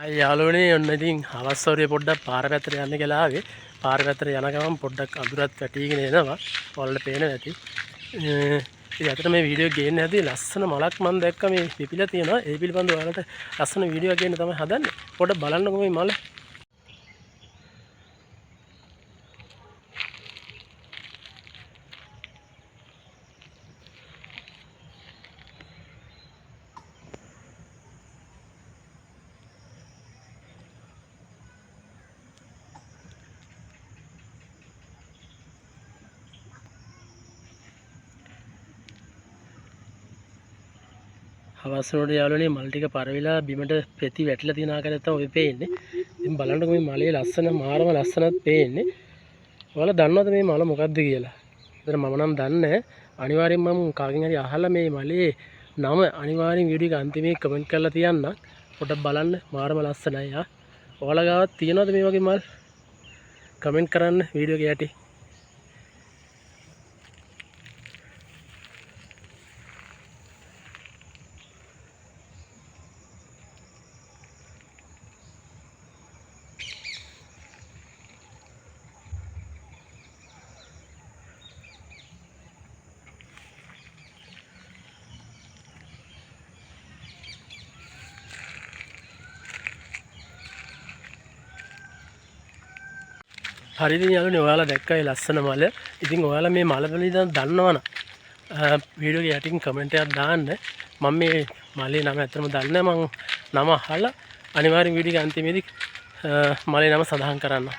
අය යාළුවනේ, ඔන්න ඉතින් හවස් වරුවේ පොඩ්ඩක් පාර පැත්තට යන්න කියලා ආවේ. පාර පැත්තට යන ගමන් පොඩ්ඩක් අඳුරත් වැටිගෙන එනවා. ඔයාලට පේන නැති. ඉතින් අතට මේ වීඩියෝ එක ගේන්න හැදුවේ ලස්සන මලක් මම දැක්ක මේ පිපිලා තියෙනවා. ඒ පිළිබඳව ඔයාලට ලස්සන වීඩියෝ එකක් ගේන්න තමයි හදන්නේ. පොඩ්ඩක් බලන්නකෝ මේ මල. හවස් වෙනකොට යාළුවනේ මල් ටික පරවිලා බිමට පෙති වැටිලා තියෙන ආකාරය තමයි ඔය පේන්නේ. ඉතින් බලන්නකෝ මේ මලේ ලස්සන, මාරම ලස්සනක් පේන්නේ. ඔයාලා දන්නවද මේ මල මොකද්ද කියලා? ඒතර මම නම් දන්නේ නැහැ. අනිවාර්යෙන් මම කාගෙන් හරි අහලා මේ මලේ නම අනිවාර්යෙන් වීඩියෝ එක අන්තිමේ කමෙන්ට් කරලා තියන්නම්. පොඩ්ඩක් බලන්න, මාරම ලස්සනයි ආ. ඔයාලා ගාවත් තියෙනවද මේ වගේ මල්? කමෙන්ට් කරන්න වීඩියෝ එක යටි. හරි ඉතින් යාළුවනේ, ඔයාලා දැක්කා ඒ ලස්සන මල. ඉතින් ඔයාලා මේ මල පිළිබඳව දන්නවනම් වීඩියෝ එක යටින් කමෙන්ට් එකක් දාන්න. මම මේ මලේ නම ඇත්තටම දන්නේ නැහැ. මං නම අහලා අනිවාර්යෙන් වීඩියෝ එක අන්තිමේදී මලේ නම සඳහන් කරන්න.